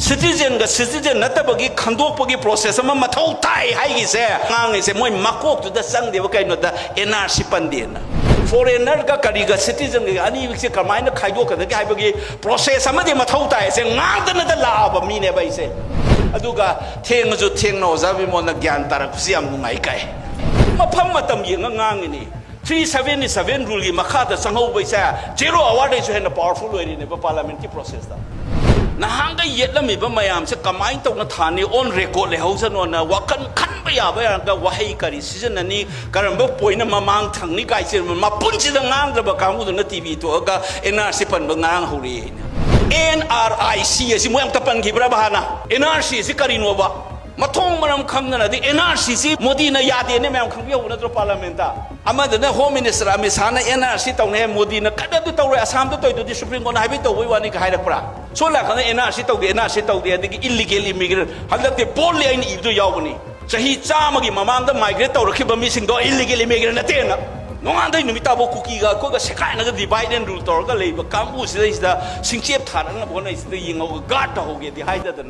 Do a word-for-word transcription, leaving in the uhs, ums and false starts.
ꯁꯤꯇꯤꯖꯦꯟꯒ citizen ꯅꯠꯇꯕꯒꯤ ꯈꯟꯗꯣꯛꯄꯒꯤ process ꯑꯃ ꯃꯊꯧ ꯇꯥꯏ ꯍꯥꯏꯒꯤꯁꯦ ꯉꯥꯡꯉꯤꯁꯦ ꯃꯣꯏ ꯃꯀꯣꯛꯇꯨꯗ ꯆꯪꯗꯦꯕ꯫ ꯀꯩꯅꯣꯗ ꯑꯦꯟ ꯑꯥꯔ ꯁꯤ ꯄꯟꯗꯦꯅ꯫ ꯐꯣꯔꯦꯟꯅꯔꯒ ꯀꯔꯤꯒ ꯁꯤꯇꯤꯖꯦꯟꯒ ꯑꯅꯤꯁꯦ ꯀꯃꯥꯏꯅ ꯈꯥꯏꯗꯣꯛꯀꯗꯒꯦ ꯍꯥꯏꯕꯒꯤ ꯄ꯭ꯔꯣꯁꯦꯁ ꯑꯃꯗꯤ ꯃꯊꯧ ꯇꯥꯏꯁꯦ ꯉꯥꯡꯗꯅꯗ ꯂꯥꯛꯑꯕ ꯃꯤꯅꯦꯕ ꯑꯩꯁꯦ꯫ ꯑꯗꯨꯒ ꯊꯦꯡꯉꯁꯨ ꯊꯦꯡꯅ ꯑꯣꯖꯥ ꯕꯤꯃꯣꯜꯅ ꯒ꯭ꯌꯥꯟ ꯇꯥꯔꯛꯄꯁꯤ ꯌꯥꯝ ꯅꯨꯡꯉꯥꯏ ꯀꯥꯏ꯫ ꯃꯐꯝ ꯃꯇꯝ ꯌꯦꯡꯉ ꯉꯥꯡꯉꯤꯅꯤ꯫ ꯊ꯭ꯔꯤ ꯁꯕꯦꯟꯇꯤ ꯁꯕꯦꯟ ꯔꯨꯜꯒꯤ ꯃꯈꯥꯗ ꯆꯪꯍꯧꯕ ꯏꯁꯦ ꯖꯦꯔꯣ ꯑꯋꯥꯔꯗꯩꯁꯨ ꯍꯦꯟꯅ ꯄꯋꯥꯔꯐꯨꯜ ꯑꯣꯏꯔꯤꯅꯦꯕ ꯄꯥꯔꯂꯥꯃꯦꯟꯠꯀꯤ ꯄ꯭ꯔꯣꯁꯦꯁꯇ꯫ ꯅꯍꯥꯟꯒ ꯌꯦꯠꯂꯝꯃꯤꯕ ꯃꯌꯥꯝꯁꯦ ꯀꯃꯥꯏꯅ ꯇꯧꯅ ꯊꯥꯅꯤ, ꯑꯣꯟ ꯔꯦꯀꯣꯔꯗ ꯂꯩꯍꯧꯁꯅꯣꯅ ꯋꯥꯈꯜ ꯈꯟꯕ ꯌꯥꯕ ꯌꯥꯔꯒ ꯋꯥꯍꯩ ꯀꯔꯤ ꯁꯤꯖꯤꯟꯅꯅꯤ, ꯀꯔꯝꯕ ꯄꯣꯏꯟꯅ ꯃꯃꯥꯡ ꯊꯪꯅꯤ ꯀꯥꯏꯁꯦ ꯃꯄꯨꯟꯁꯤꯗ ꯉꯥꯡꯗ꯭ꯔꯕ ꯀꯥꯡꯕꯨꯗꯨꯅ ꯇꯤ ꯚꯤ ꯊꯣꯛꯑꯒ ꯑꯦꯟ ꯑꯥꯔ ꯁꯤ ꯄꯟꯕ ꯉꯔꯥꯡ ꯍꯧꯔꯛꯑꯦ ꯍꯥꯏꯅ꯫ ꯑꯦꯟ ꯑꯥꯔ ꯑꯥꯏ ꯁꯤ ꯑꯁꯤ ꯃꯣꯏ ꯑꯝꯇ ꯄꯟꯈꯤꯕ꯭ꯔꯕ ꯍꯥꯟꯅ? ꯑꯦꯟ ꯑꯥꯔ ꯁꯤ ꯑꯁꯤ ꯀꯔꯤꯅꯣꯕ? ꯃꯊꯣꯡ ꯃꯔꯝ ꯈꯪꯗꯅ ꯑꯗꯩ ꯑꯦꯟ ꯑꯥꯔ ꯁꯤꯁꯤ ꯃꯣꯗꯤꯅ ꯌꯥꯗꯦꯅ ꯃꯌꯥꯝ ꯈꯪꯕꯤꯍꯧꯕ ꯅꯠꯇ꯭ꯔꯣ ꯄꯥꯔꯂꯥꯃꯦꯟꯇ? ꯑꯃꯗꯅ ꯍꯣꯝ ꯃꯤꯅꯤꯁꯇꯔ ꯑꯃꯤꯠ ꯁꯥꯍꯅ ꯑꯦꯟ ꯑꯥꯔ ꯁꯤ ꯇꯧꯅꯤ ꯍꯥꯏ, ꯃꯣꯗꯤꯅ ꯀꯔꯤ ꯑꯗꯨ ꯇꯧꯔꯣꯏ, ꯑꯁꯥꯝꯗ ꯇꯧꯔꯤꯗꯨꯗꯤ ꯁꯨꯄ꯭ꯔꯤꯝ ꯀꯣꯔꯠꯅ ꯍꯥꯏꯕꯩ ꯇꯧꯕꯩ ꯋꯥꯅꯤ ꯀ ꯍꯥꯏꯔꯛꯄ꯭ꯔꯥ? ꯁꯣꯝ ꯅꯥꯀꯟꯗ ꯑꯦꯟ ꯑꯥꯔ ꯁꯤ ꯇꯧꯗꯦ, ꯑꯦꯟ ꯑꯥꯔ ꯁꯤ ꯇꯧꯗꯦ, ꯑꯗꯒꯤ ꯏꯜꯂꯤꯒꯦꯜ ꯏꯃꯤꯒ꯭ꯔꯦꯟ ꯍꯟꯗꯛꯇꯤ ꯕꯣꯜꯗꯂꯤ ꯑꯩꯅ ꯏꯕꯗꯣ ꯌꯥꯎꯕꯅꯤ꯫ ꯆꯍꯤ ꯆꯥꯝꯃꯒꯤ ꯃꯃꯥꯡꯗ ꯃꯥꯏꯒ꯭ꯔꯦꯠ ꯇꯧꯔꯛꯈꯤꯕ ꯃꯤꯁꯤꯡꯗꯣ ꯏꯜꯂꯤꯒꯦꯜ ꯏꯃꯤꯒ꯭ꯔꯦꯟ ꯅꯠꯇꯦꯅ꯫ ꯅꯣꯡꯉꯥꯟꯗꯩ ꯅꯨꯃꯤꯠ ꯇꯥꯕꯧ ꯀꯨꯀꯤꯒ ꯑꯩꯈꯣꯏꯒ ꯁꯦꯒꯥꯏꯅꯒ ꯗꯤꯚꯥꯏꯗ ꯑꯦꯟ ꯔꯨꯜ ꯇꯧꯔꯒ ꯂꯩꯕ ꯀꯥꯡꯕꯨꯁꯤꯗꯩꯁꯤꯗ ꯁꯤꯡꯆꯦꯞ ꯊꯥꯔꯛꯅꯕ ꯍꯣꯠꯅꯩꯁꯤꯗ ꯌꯦꯡꯍꯧꯒ ꯒꯥꯔꯗ ꯇꯧꯍꯧꯒꯦꯗꯤ ꯍꯥꯏꯗꯗꯅ꯫